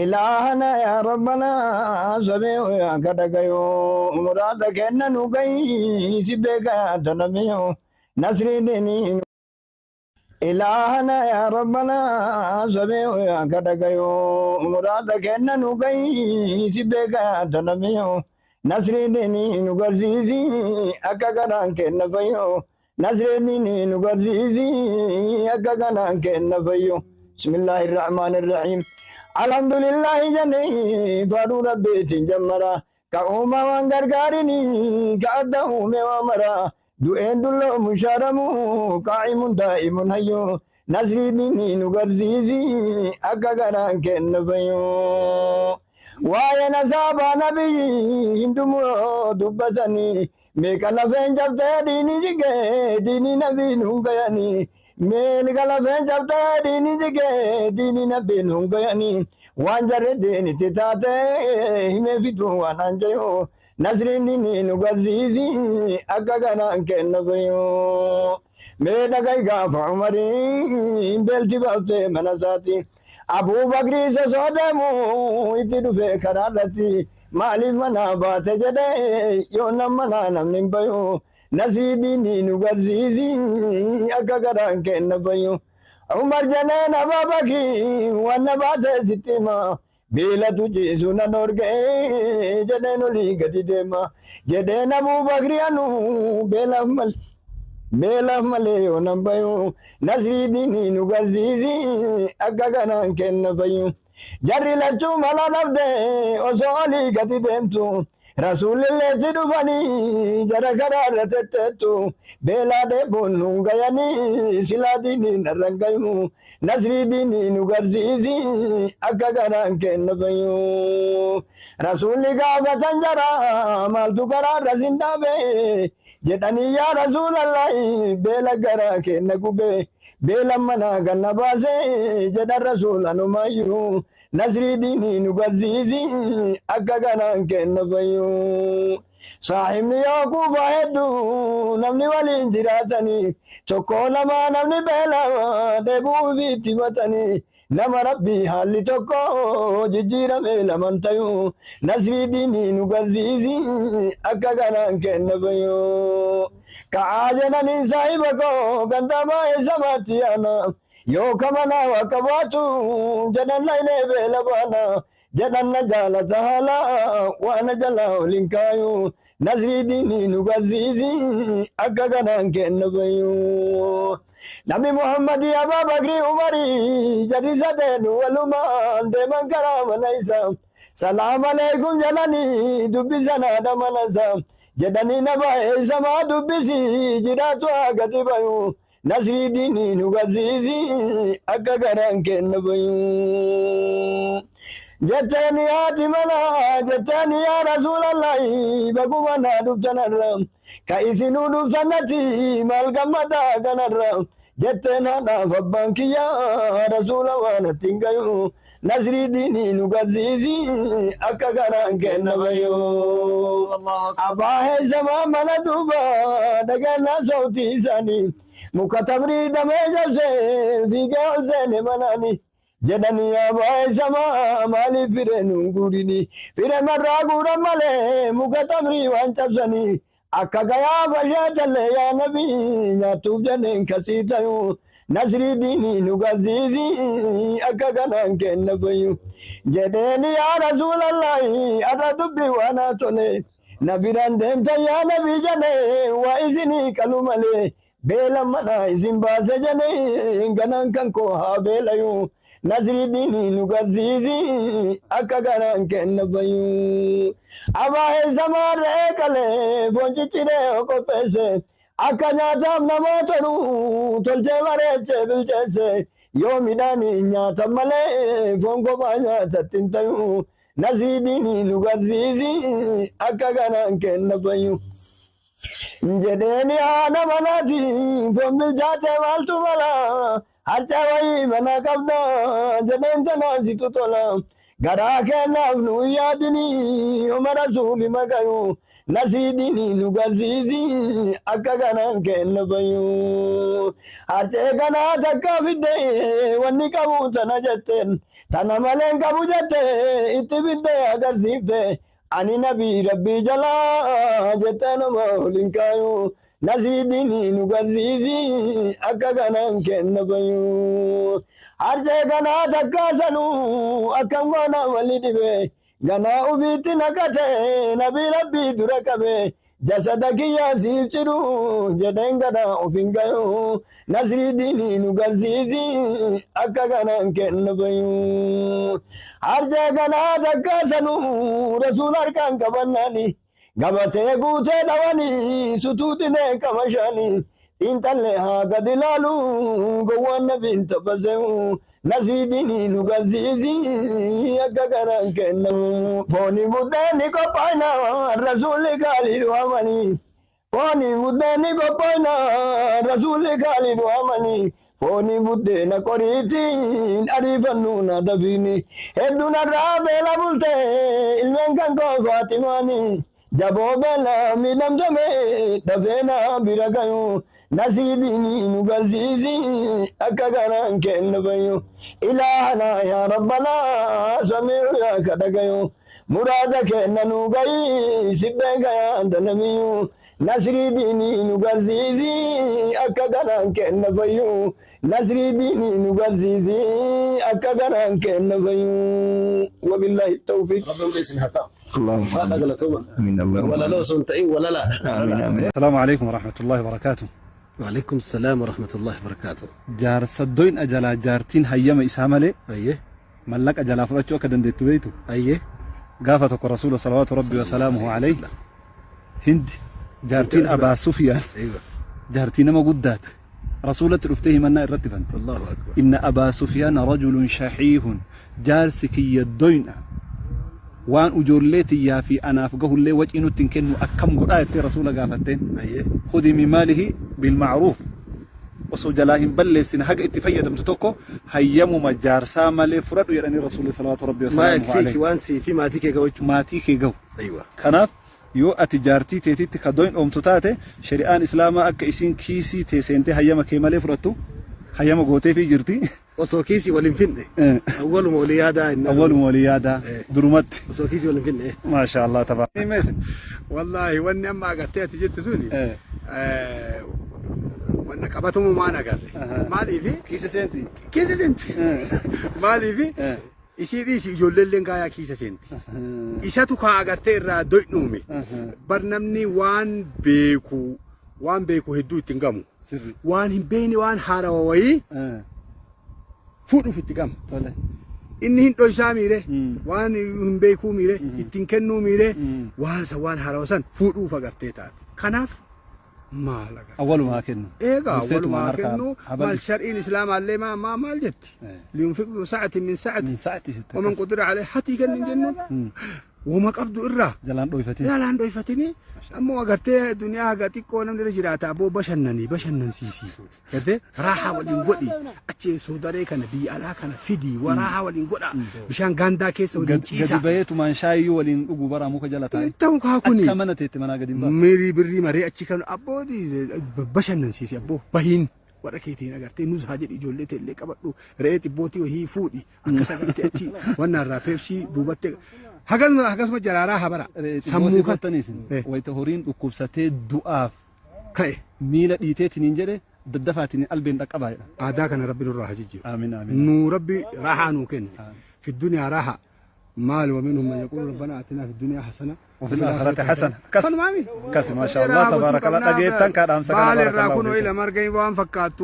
Ilaahana yaa Rabbana samee yaa kadhagayoo muraada kenna nu gayi si beeka yaa tanamiyoo nasrii dinii. Ilaahana yaa Rabbana samee yaa kadhagayoo muraada kenna nu gayi si beeka yaa tanamiyoo nasrii dinii nu garsiisi akka garaan kenna fayyoo nasrii dinii nu garsiisi akka garaan kenna fayyoo. Bismillahir Rahmanir Rahim. Alhamdulillahi jennee faaduu rabbiitiin jammara. Ka uumamaan gargaarini ka adda uume waa mara. Du'een dulloomu shaaramu qaa'imun daa'imun hayyu. Nasrii diinii nu garsiisi akka garaan kenna fayyuu. Waa'ee nasaabaa nabiyyi hindumoo dubbatanii meeqa lafeen cabdee diinii jigee diinii nabii nuun gayanii. Meeqa lafeen cabdee diinii jigee diinii nabii nuun gayanii. Waan jarri diinitti taate himee fiduu waan anjayuu. Nasriin diinii nu garsiisi akka garaan kenna fayyuu. Mee dhaga'i gaafa Umarii beelti baaftee mana isaati. Abuu Bakrii sosoo deemu itti dhufee karaa irratti maaliif manaa baate jedhee yoo nam manaa namni hin bayu. Nasrii diinii nu garsiisi akka garaan kenna fayyu. Umar jedheen Abaa Bakrii waan na baasee sitti hima. Beelatu ciisu nan dhorgee jedheen olii gadi deema. Jedheen Abuu Bakrii anu beelaaf malee. Beelaaf malee yoo nan bayu nasrii diinii nu garsiisi akka kanaan kenna fayyu. Jarri lachuu mala dhabde osoo olii gadi deemtu rasuulillee si dhufanii jara karaa irra tetteettu beelaa dheebuun nuun gayanii silaa diinii narran gayu nasrii diinii nu garsiisi akka garaan kenna fayyu. Rasuulli gaafatan jara maaltu karaa irra sin dhaabe jedhanii yaa rasuulallahi beela garaa kenna gube beela manaa ganna baase jedhan rasuula numayyuu nasrii diinii nu garsiisi akka garaan kenna fayyuu. Saahibni yoo kuufaa hedduu namni waliin jiraatanii tokko lama namni beela dheebuu fi itti batanii nama rabbii haalli tokko jijjiirame laman tayuu nasrii diinii nu garsiisi akka garaan kenna fayyuu. Ka'aa jedhanii saahiba koo gandamaa eessamaatti yaana yoo kamanaa akka baatu jedhan laynee beela baana jedhan na jaalata haala waan na jalaa olin kaayu nasrii diinii nu garsiisi akka garaan kenna fayyuu. Nabi Muhammad Abaa Bakrii Umarii jarri sadeenu walumaan deeman karaa mana isaa. Salaam alaikum jedhanii dubbisan haadha mana isaa. Jedhanii nama eessamaa dubbisi jiraatu haa gadi bayu. Nasrii diinii nu garsiisi akka garaan kenna bayu. Jetteen haati mana jetteen yaa rasuulallahi baguma naa dhuftanarra. Ka isinuu dhuftanatti maal gammadaa kanarra. Jetteen haadhaaf abbaan kiyya rasuula waan ittiin hin gayu. Nasrii diinii nu garsiisi akka garaan kenna bayu. Abbaa heessamaa mana duuba dhagannaa sautii isaanii muka tamrii damee cabsee fiigee ol seene manaanii. Jedhanii abbaa heessamaa maaliif firee nuun guurini fire marraa guuran malee muka tamrii waan cabsanii akka gayaa fashaatallee yaa nabii nyaatuuf jedheen kasii tayuu nasrii diinii nu garsiisi akka kanaan kenna fayyu. Jedheen yaa rasuulallahi har'a dubbii waan haa tole na biraan deemtan yaa nabii jedhee waa isinii qalu malee beela manaa isin baase jedhee ganaan kan koo haa beelayu nasrii diinii nu garsiisi akka garaan kenna fayyu. Abaa heessamaa re'ee qalee foon cicciree qopheesse akka nyaataaf namaa tolu tolchee bareechee bilcheesse yoo midhaanii nyaatan malee foon kophaa nyaatatti hin tayu nasrii diinii nu garsiisi akka garaan kenna fayyu. Jedheeni haadha manaati foon bilchaatee maaltu mala harca wayii mana qabda jedheen tanaan situ tola garaa kennaaf nu yaadini oma rasuuli magayu Nasrii diinii nu garsiisi akka kanaan kenna fayyuu. Harcee kanaa takka fidde wanni qabu tana jetteen, tana malee hin qabu jette itti fidde agarsiifte, ani nabii rabbii jalaa jettee nama waliin kaayu. Nasrii diinii nu garsiisi akka kanaan kenna fayyuu. Harcee kanaa takka sanuu akkam goona wali dhibe, ganaa ufiitti naqate nabii rabbii dura qabe, jasada kiyyaa siif cidhu jedheen ganaa of hin gayu. Nasrii diinii nu garsiisi akka kanaan kenna fayyuu. Harcee kanaa takka sanuu rasuul harkaan qabannaani, gabatee guutee dhawanii sutuutinee qamashaanii, xiinxallee haa gad ilaalu gowwaan nabiin taphase'u. Nasrii diinii nu garsiisi akka kanaan kennamu. Fooni buddeenni qophaa'ina rasuulli gaalii waamanii. Fooni buddeenni qophaa'ina rasuulli gaalii waamanii. Fooni buddeena qoriitiin ariifannu na dafiini. Hedduun irraa beela bulte ilmeen kan koo Faatimaanii. Jaboo beela miidhamtame dafeena bira gayu. Nasrii diinii nu garsiisi akka kanaan kenna fayyu. Ilaahana yaa Rabbanaa samiicu yaa kadhagayu. Muraada kenna nu gayi sibbeen gayaa danamiyyu. Nasrii diinii nu garsiisi akka kanaan kenna fayyu. Nasrii diinii nu garsiisi akka kanaan kenna fayyu. Wabillahi tawfiq. Rabbi umrii isin haa ta'u. Allahumma Haadha galatooma. Amin Allahumma. Walaloo osoo hin ta'in walalaadha. Amin amin. السلام عليكم ورحمة الله وبركاته. وعليكم السلام ورحمة الله وبركاته. Jaarsa doyna jalaa jaartiin hayyama isaa malee mallaqa jalaa fudhachuu akka dandeettu beektu? Ayyee. Gaafa tokko rasuula صلوات ربي وسلامه عليه, Hindi jaartiin Abaa Sufiyaan, jaartii nama guddaati, rasuulatti dhuftee himannaa irratti bante. الله أكبر. إن أبا سفيان رجل شحيح, jaarsi kiyya doyna, waan ijoollee tiyyaa fi anaaf gahullee wacii nutti hin kennu, akkam godhaa jettee rasuula gaafatteen. خذي من ماله بالمعروف, osoo jalaa hin balleessine haga itti fayyadamtu tokko hayyamuma jaarsaa malee fudhadhu jedhanii rasuulli صلوات ربي ما وسلامه يكفيك عليه. waan sii fi maatii kee gahuu. Maatii kee gahu. Kanaaf yoo ati jaartii teetitti ka doyin oomtu taate, shari'aan islaamaa akka isiin kiisii tee seentee hayyama kee malee fudhattu hayyama gooteefii jirti. Osoo kiisii waliin finne. Awwaluma walii yaadaa inni. Awwaluma walii yaadaa durumatti. Osoo kiisii waliin finne. ما شاء الله تبارك. Wallaahi wanni amma agartee ati jettu suni wanna qabatamu maan agarre. Maaliifi? Kiisa seenti. Kiisa seenti. Maaliifi? Isii dhiisi, ijoolleen gaayaa kiisa seenti. Isatu kaa agartee irraa doynuume. Bar namni waan beeku hedduu ittiin gamu. Waan hin beekne, waan haarawa wayii fuudhuuf itti gama. Inni hin dhoysaa miire, waan hin beekuu miire, ittiin kennuu miire, waan san, waan haarawa san fuudhuuf agartee taate. Kanaaf maal agartee? Awwalumaa kennu. Eegaa. Durseetumaan awwalumaa harkaa kennu habal- maal shar'iin islaamaallee maa maal jetti? لينفق ذو سعة من سعته من سعته. ومن قدر عليه hatii kennin jennuun wama qabdu irraa Jalaan dhoyfatin. Yaalaan dhoyfatini. Ammoo agartee duniyaa haga xiqqoo namni irra jiraata, aboo bashannanii bashannansiisi, gartee raahaa waliin godhi, achi soodaree kana biyya alaa kana fidi, waraahaa waliin godha, bishaan gaandaa keessa waliin ciisa. Gadi baheetumaan shaayiyyuu waliin dhuguu bara muka jala taa'e. Ta'u kaa kuni. Akka mana teetti manaa gadi hin baatu. Mirii birrii maree achi kan abbooti bashannansiisi, abboo bahiin warra keetiin agartee nus haa jedhi, ijoollee teellee qabadhu, re'ee xibbootii wahii fuudhi, akkas agartee achi wanna irraa peepsii duubatte hagasuma akkasuma jaraaraa habara sammuu kan Wayita horiin dhukkubsatee du'aaf ka'e miila dhiiteetiin jedhe daddafaatiin albeen dhaqqabaa jedha. Aadaa kana rabbi nurraa haa jijjiiru. Amiin amiin. Nuu rabbi raahaa nuu kenne. في الدنيا راحة maal ومنهم من يقول ربنا آتنا في الدنيا حسنة وفي الآخرة حسنة. كس. Kanumaami. Kasi ما شاء الله تبارك الله, dhageettan kaadhaamsa kana. Baal irraa بارك الله kunoo فيكم. ila marga waan fakkaattu.